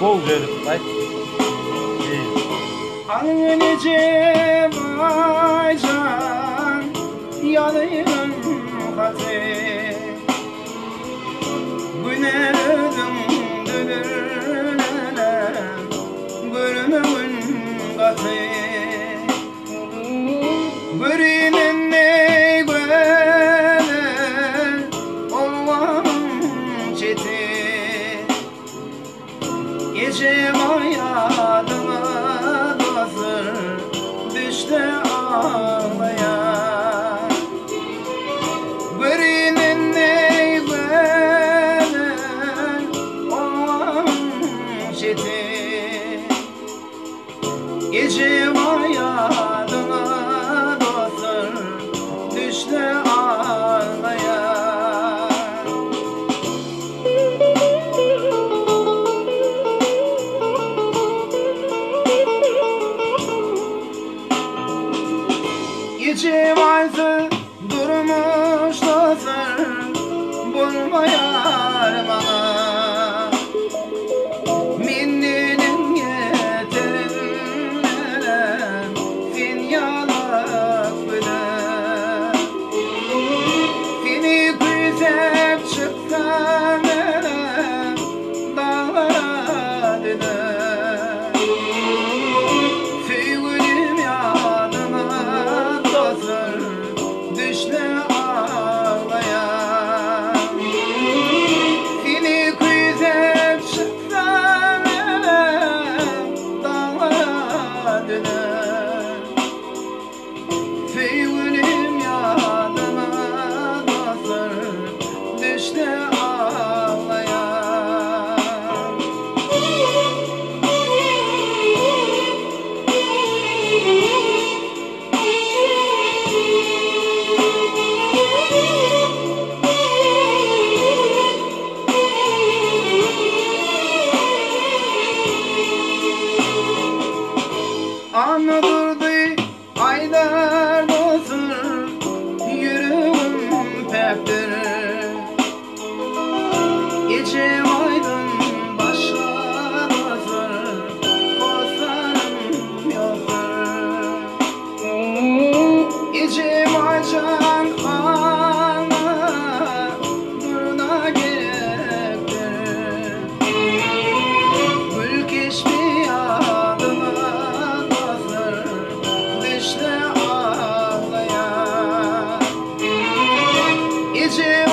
Gowja edip aýt. Alyň Ejebaýjan ýazylan haty. Güne özüň dözürlelem, görmegin gaty. Görünen deý gözel obamyň çeti. Ejem ýadyňa basyr, düşde aglaýar. Görünen deý gözel obamyň çeti. Ejem ýadyňa basyr, düşde aglaýar. Ejem aýtsa durmuşda syr bolmaýar maňa. Mendeniň ýeterin menen sen ýalak bilen. Seni küýsäp çyksam menem daglara düze. Söýgülim ýadyma dostlar düşde aglaýan. Seni küýsäp çyksam menem daglara düze. Söýgülim ýadyma dostlar düşde aglaýan. Annadurdy aýdar dostlar, ýüregim päkdir. Ejem aýdan başga dostlar, hossarym ýokdur. Ejem aýjan Anna durna gerekdir. Gül keşbi ýadyma dostlar, düşde aglaýar. Ejem